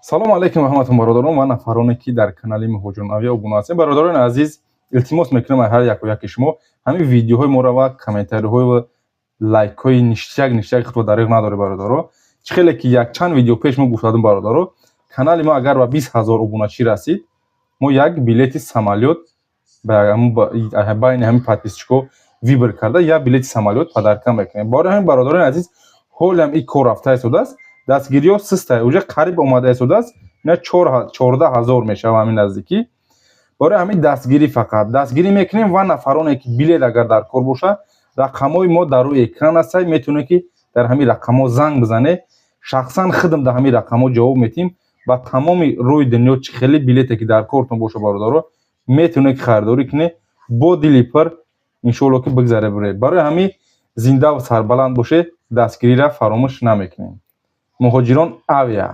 Салому алайкум раҳматун, бародарон ва нафароне, ки дар канали Муҳоҷирон Авиа обуна ҳастем. Бародарони азиз, илтимос мекунам аз ҳар яку яки шумо, ҳамин видеоҳои моро ва комментариҳои ва лайкҳои ништяк ништяк худро дариғ надоред, бародаро. Чӣ хеле ки якчанд видео пеш мо гуфтадем, бародаро, канали мо агар ба 20 000 обуначӣ расид, мо як билети самолёт байни ҳамин подписчикҳо выбор карда, як билети самолёт подарка мекунем. Барои ҳамин, бародарони азиз, ҳолиам ин кор рафта истодааст, дастгириҳо систай, уже қариб омада истодааст, ина 14 000 мешава ҳамин наздикӣ. Барои ҳамин дастгирӣ, фақат дастгирӣ мекунем ва нафароне, ки билет агар дар кор боша, рақамҳои мо дар рӯи экран ҳастад, метавонед, ки дар ҳамин рақамҳо занг бизанед. Шахсан худам дар ҳамин рақамҳо ҷавоб медиҳем. Ба тамоми рӯи дунё чӣ хеле билете ки дар кортон боша, бародаро, метавонед, ки харидорӣ кунед бо дили пур, иншоалло, ки бигзаре буред. Барои ҳамин зиндаву сарбаланд бошед, дастгириро фаромӯш намекунем. Муҳоҷирон Авиа.